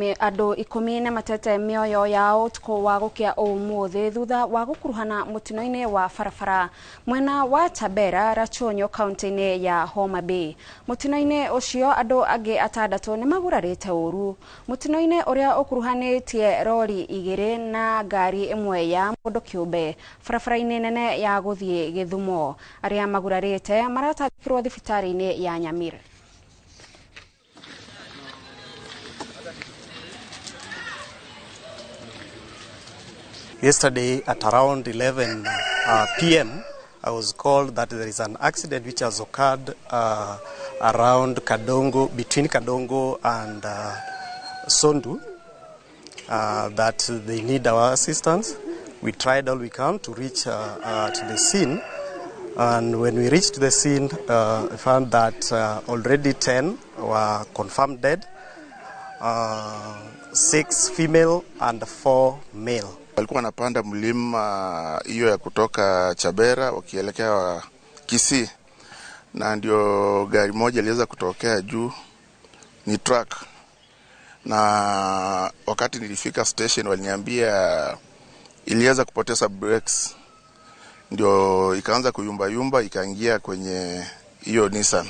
Andũ 10 nĩmatete mĩoyo yao ũtukũ wa gũkĩa ũmũthĩ thutha wa gũkuruhana mũtino-inĩ wa barabara mwena wa Chabera Rachuonyo kaunti-inĩ ya Homa Bay. Mũtino-inĩ ũcio andũ angĩ 6 nĩmagurarĩte ũru. Mũtino-inĩ ũrĩa ũkuruhanĩtie rori 2 na ngari ĩmwe ya mũndũ kĩũmbe barabara-inĩ nene ya gũthiĩ Gĩthumo. Arĩa magurarĩte maratangĩkĩrwo thibitarĩ-inĩ ya Nyamira. Yesterday at around 11 p.m., I was called that there is an accident which has occurred around Kadongo, between Kadongo and Sondu, that they need our assistance. We tried all we can to reach to the scene, and when we reached the scene, we found that already 10 were confirmed dead, 6 female and 4 male. Walikuwa wanapanda mlima hiyo ya kutoka Chabera wakielekea Kisii, na ndio gari moja iliweza kutokea juu, ni truck. Na wakati nilifika station waliniambia iliweza kupoteza brakes, ndio ikaanza kuyumba yumba ikaingia kwenye hiyo Nissan.